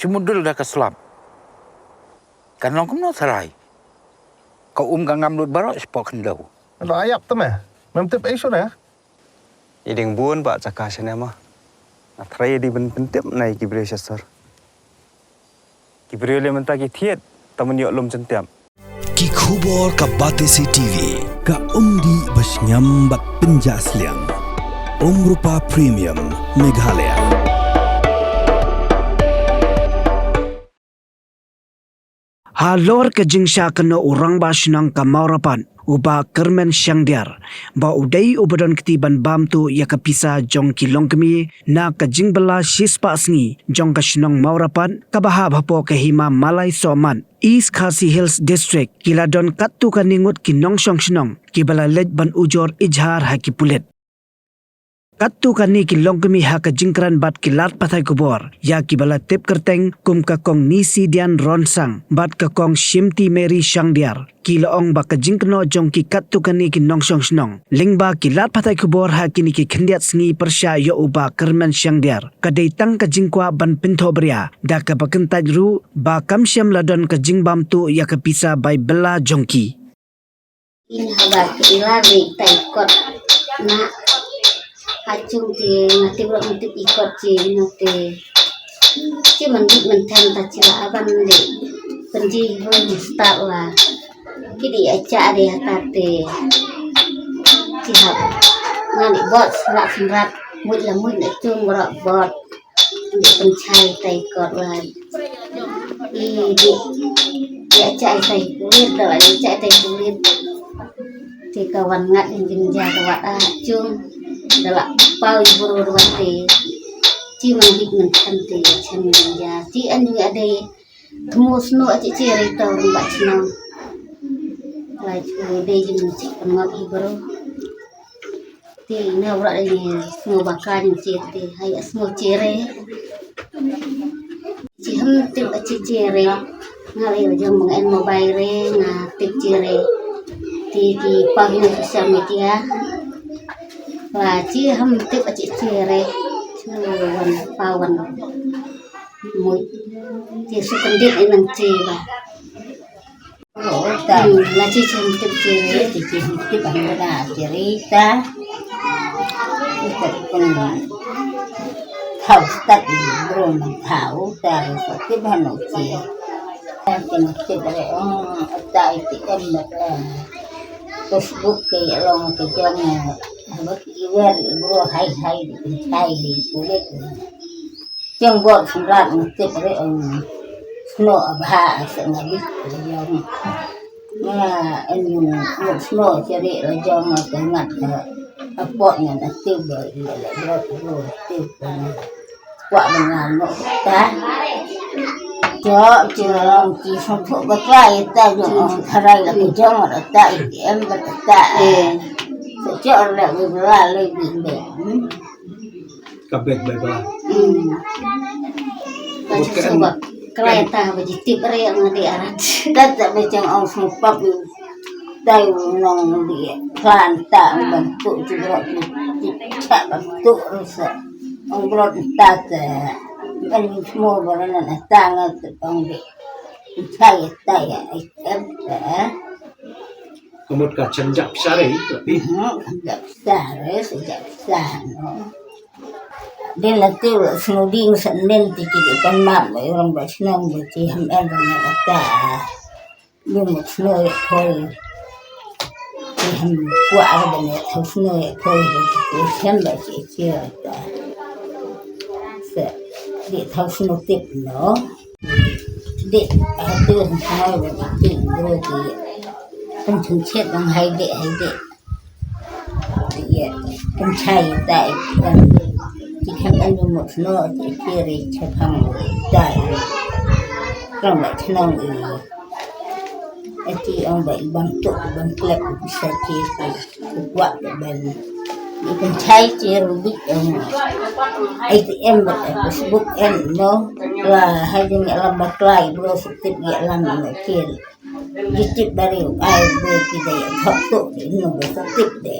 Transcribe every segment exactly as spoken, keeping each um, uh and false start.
Te mudul da ka slap. Kan long kumno tharai. Ka um ka ngam lut baroh shapoh khyndew. Lo ayap te me. Mem tip ai shuh ne. I ding bun ba jaka shane ma. Nga tharai i ding ban pyntip na i ki briew sha sor. Ki briew le mynta ki thied ta man ïoh lum jyntiap. Ki khubor ka Batesi T V, ka umdih ba shngiam bad pynjah sliang. Umrupa Premium, Meghalaya. Halor ka jingshah kano u rangbah shnong ka Mawrapat, u Bah Kyrmen Shangdiar, ba u dei uba don kti ban bam tuh ïa ka pisa jong ki longkmie, na ka jingbylla shispah sngi jong ka shnong Mawrapat, kaba hap hapoh ka hima Malai Sohmat, East Khasi Hills District, ki la don katto katne ngut ki nongshong shnong, kiba la leit ban ujor ijhar ha ki pulit. Katto katne ki longkmie ha ka jingkren bad ki lad pathai khubor ïa kiba la tip kyrteng kum ka Kong Nisidian Ronsang bad ka Kong Shimti Mary Shangdiar, ki la ong ba ka jingkynnoh jong ki katto katne ki nongshong shnong lyngba ki lad pathai khubor ha kine ki khyndiat sngi pyrshah ïa u Bah Kyrmen Shangdiar ka dei tang ka jingkwah ban pynthohbria, da kaba kyntait ruh ba kam shym la don ka jingbam tuh ïa ka pisa bai bylla jong ki. Ïa haba ki la dei tai kot na ha chung te nga tip ruh nga tip i kot te na te. Te man dik man them ta chi la aban dei. Pynji ruh ni start wa. Ki dei acha dei hata te. Chi hap. Nga dei bot slat slat. Mut la mut na chung ruh bot. Dei pynchai tai kot wa. I dei, dei chai tai pulit, da la dei chai tai pulit. Te ka wan ngat in jingja ka wat a chung. Da la pau i buru ruat te. Chi man dik man chan te chan jingja. Chi an jingja dei. Thmu snu a chi chi rei tau rung ba chnong. Lai chu dei jing chi pynngop i buru. Te ina wra dei sngew ba ka jingchi te hai sngew chi re. Chi hem tip a chi chi re. Nga lei jong bang en mobile re nga tip chi re. Te ki pau hi na social media. Wa chi hem tip a chi chi re. Sngew wan pau wan. Mut. Te su kandit inang chi ba. Ota, na chi chem tip chi re, chi chem tip ang na chi re ta. Ita pun thau stat bro man thau ta re so tip hanu chi. Ta chem tip re ong ta iti em na ta. Facebook ke long ke jong ha ba ki wer bro hai hai di hai di kulit. Jong bor sumrat ngi tip re ong sno abha se nga bit jong. Nga en yung sno chere re jong nga ngat ka apot ngan atip ba i le bro bro atip ba nga kwa ba nga no ta. Jo jong ki song thok ba klai ta jong ong tharai la ka jong ra ta i em ba ta. Eh. Jo le ba la le bi be. Ka bek bai ba. Hmm. Ka chak sngewbha. Krai ta ba ji tip re ang di arat. Tat ta ba chang ong sngewpap. Tai nong di klan ta ban tu ti bro ti cha ban tu rusa. Ong bro ta ta. Ban smo ba na ta nga tu ong di. Chai ta ya ai em ta. Kamut ka chang jap sare tapi. Hmm, jap sare, jap sare. Din la tiu la sngewding sa nen ti ki di pan map la i rong ba shnong ba ti ham en ba na ta. Ni mut snow ya khoi. Ti ham kwa ar ba na tau snow ya khoi ba ti ti ham ba ti ti ta. Sa di tau snow tip no. Di atu snow ba ti ti bro ti. Kan chun chet bang hai di hai di. Ïa, kan chai tai kan ti kan an mut no ti kiri chapang tai. Kan ba chnong i. Ati ong ba i bang tu bang klep bisa ti ku kuat ban. I kan chai ti rubik ong. Ai ti em ba Facebook em no. La hai jing la ba klai bro sutip ïa lam na kiri. Jitip bari ai be ki dei thok tu no be tip de.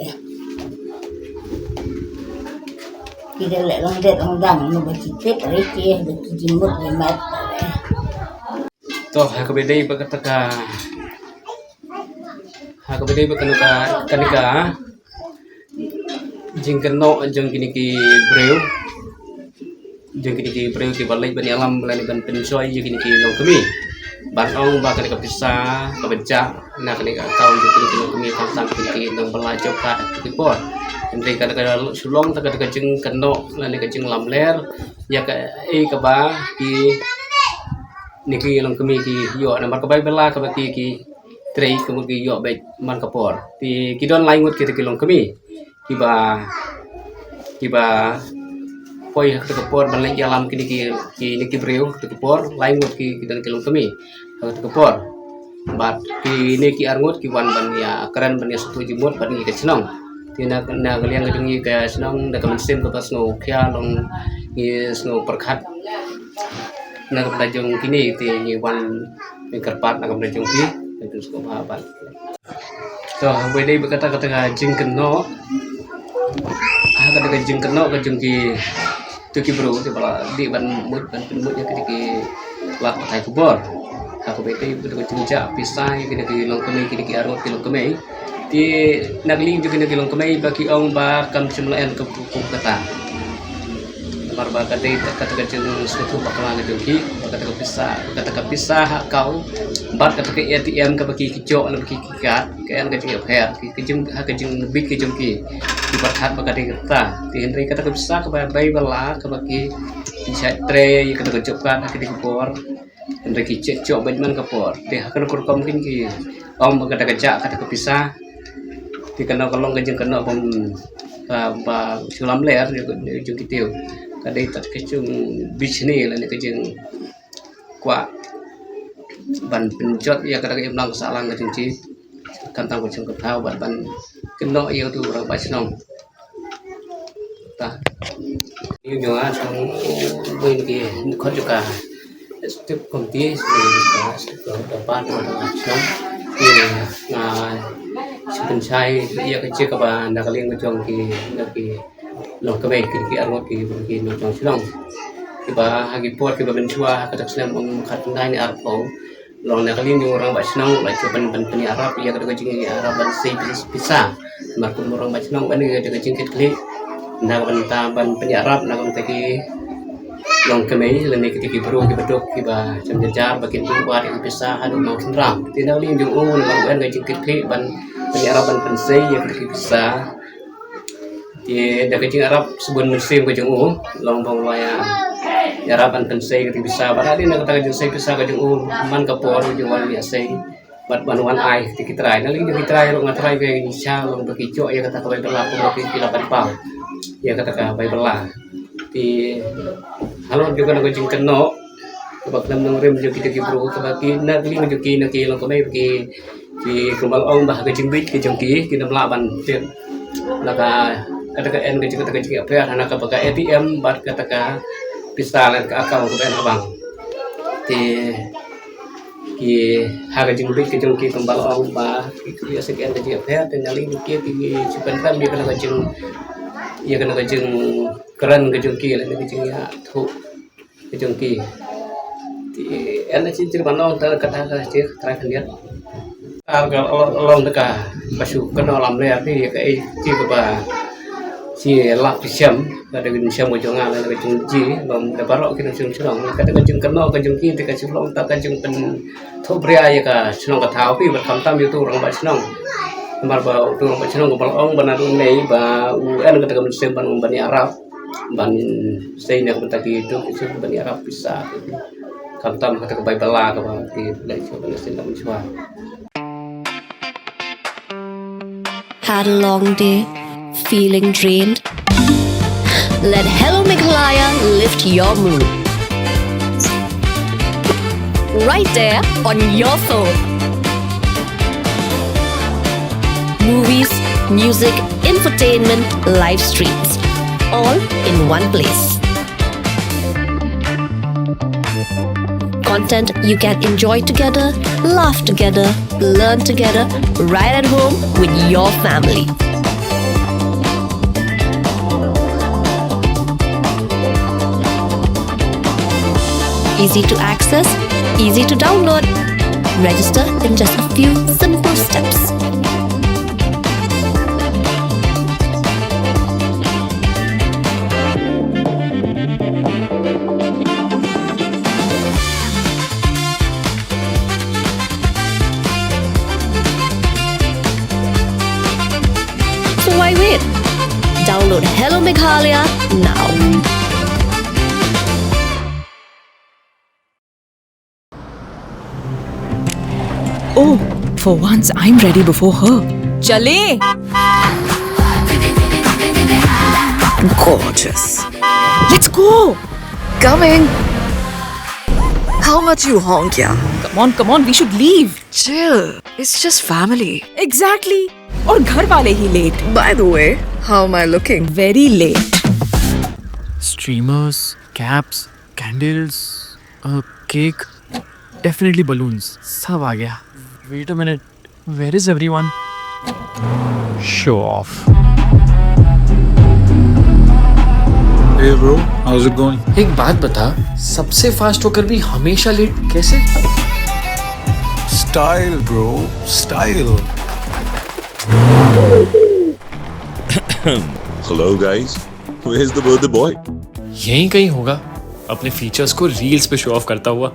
Ki da leh long det long dang, no ba ki tip re ki da ki jingmut jingmat. To, ha kaba dei ba kata ka, ha kaba dei ba kane ka, kane ka jingkynnoh jong kine ki briew, jong kine ki briew kiba leit ban ïalam lane ban pynshoi ïa kine ki longkmie. Ban ong ba kane ka pisa kaba jah na kane ka account jong kine ki longkmie khamtam kine ki nongbylla job card ha kine ki por. Hynrei kane ka shu long tang kata ka jingkynnoh lane ka jinglamler ïa kaei kaba kine ki longkmie ki ïoh namar kaba bylla kaba ki, ki trei kaba ki ïoh beit man ka por. Te ki don lai ngut kita ki longkmie kiba, kiba poi ha kata ka por ban leit ïalam kine ki, kine ki briew ha kata ka por, lai ngut ki, ki don ki longkmie ha kata ka por. Bad kine ki ar ngut ki wan ban ïakren ban ïasngewthuh jingmut bad ngi ka shnong. Te na, na ka liang ka jong ngi ka shnong da ka mynsiem kaba sngewkhia long ngi sngewpyrkhat na ka bynta jong kine te ngi wan ngi kyrpad na ka bynta jong ki. Ngi sngewbha bad to, ha kaba dei ba kata, kata ka jingkynnoh, ha kata ka jingkynnoh ka jong ki, to ki briew kiba la dei ban mut, ban pynmut ïa kine ki lad pathai khubor. Ha kaba dei ba kata ka jingjah pisa ïa kine ki longkmie, kine ki ar ngut ki longkmie. Te na ka liang jong kine ki longkmie ba ki ong ba kam shym la em ka, ka, kata. Namar ba ka dei kata ka jingsngewthuh bakla ka jong ki ba kata ka pisa, kata ka pisa ha account bad kata ka A T M kaba ki, ki joh lane ba ki, ki kat, ka em ka jingïapher, ki, ka jing, ha ka jingbit ka jong ki, ki pyrkhat ba ka dei kata. Te hynrei kata ka pisa kaba bai bylla kaba ki, ki shait trei ïa kata ka job card ha kata ka por. Hynrei ki joh, joh beit man ka por. Te ha kano ka rukom kin ki ong ba kata ka jah kata ka pisa. Te kano ka long ka jingkynnoh bym, ba, ba shu lamler ïa ka, ïa ka jong ki te. Ka dei tat ka jingbishni lane ka jingkwah ban pynjot ïa kata ka imlang sahlang ka jong ki. Khamtam ka jingkynnoh bad ban kynnoh ïa uto u rangbah shnong. Ta. Ïa nga shnong, bun ki khot jong ka executive committee, shnong, ka, ka, ka, ka, ka, shnong. Ïa nga shu pynshai ïa ka jingkaba na ka liang ka jong ki, na ki longkmie, ki, ki ar ngut ki, ki nongshong shnong. Kiba ha ki por kiba mynshuwa ha kata ka snem khatkhyndai ne arphew. Long na ka liang jong u rangbah shnong, la ïoh ban, ban pynïarap ïa kata ka jingïarap ban sei pis-, pisa. Namar kum u rangbah shnong ban ïa kata ka jingkitkhlieh na ka bynta ban pynïarap na ka bynta ki longkmie lane kita ki briew kiba duk kiba jan jar jar ba kin ïoh wad ïa ki pisa haduh maw shynrang. Te na ka liang jong u namar ban ka jingkitkhlieh ban pynïarap ban pynsei ïa kata ki pisa. Te da ka jingïarap shibun mynsiem ka jong u, long ba u la ïa, ïarap ban pynsei kata ka pisa. Bad hadien kata ka jingsei pisa ka jong u, man ka por u ju wan ïasei bad ban wan ai kata ki trai. Na liang ki trai ruh nga trai ka ïa sha long ba ki joh ïa kata ka bai bylla, kumba ki, ki la pynpaw ïa kata ka bai bylla. Te halor jong kane ka jingkynnoh kaba khlem nongrim jong kita ki briew kaba ki na ka liang jong ki na ki longkmie ki, ki kumba la ong ba ha ka jingbit ka jong ki, kim lah ban tip la ka, kata ka en ka jing, kata ka jingïapher na kaba ka A T M bad kata ka pisa lane ka account kaba en ha bank. Te ki ha ka jingbit ka jong ki kumba la ong ba ki, ki ïa sek en ka jingïapher, te na liang ki, ki, ki shu pynrem ïa kane ka jing, ïa kane ka jingkren ka jong ki lane ka jingïathuh ka jong ki. Te en la shisien ban long ta kata ka jingkren khyndiat. Ar ka long, long da kaba shu kynnoh lamler te ïa kaei kaba shu lap shisien ka da ka jingshem ka jong nga lane ka jingjia bad da baroh ki nongshong shnong. Kata ka jingkynnoh ka jong ki te ka shu long ta ka jingpynthohbria ïa ka shnong ka thaw phi bad khamtam ïa uto u rangbah shnong. Namar ba uto u rangbah shnong kaba la ong ba naduh mynne ba u en kata ka mynsiem ban, ban ïarap. Ban sei na ka bynta ki duk ki suk ban ïarap pisa. Khamtam kata ka bai bylla kaba ki leh shuh ban sei na mynshuwa. Had a long day? Feeling drained? Let Hello Meghalaya lift your mood. Right there on your phone. Movies, music, infotainment, live streams, all in one place. Content you can enjoy together, laugh together, learn together, right at home with your family. Easy to access, easy to download. Register in just a few simple steps. So why wait? Download Hello Meghalaya now. Oh, for once I'm ready before her. चले। Gorgeous. Let's go. Coming. How much you honk, yeah? Come on, come on, we should leave. Chill. It's just family. Exactly. और घर वाले ही late. By the way, how am I looking? Very late. Streamers, caps, candles, a cake, definitely balloons. सब आ गया. Wait a minute, where is everyone? Show off. Hey bro, how's it going? एक बात बता, सबसे फास्ट होकर भी हमेशा लेट कैसे? Style, bro, style. Hello, guys. Where's the birthday boy? यहीं कहीं होगा, अपने फीचर्स को रील्स पे शो ऑफ करता हुआ.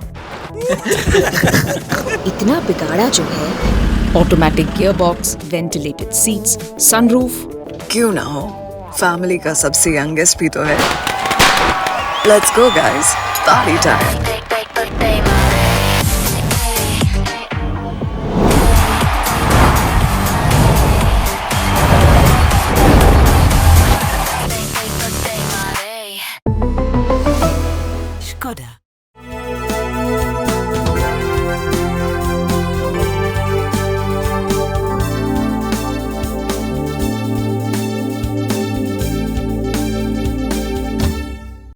इतना बिगाड़ा जो है. Automatic gearbox, ventilated seats, sunroof. क्यों ना हो, फैमिली का सबसे यंगेस्ट भी तो है. Let's go, guys. Party time.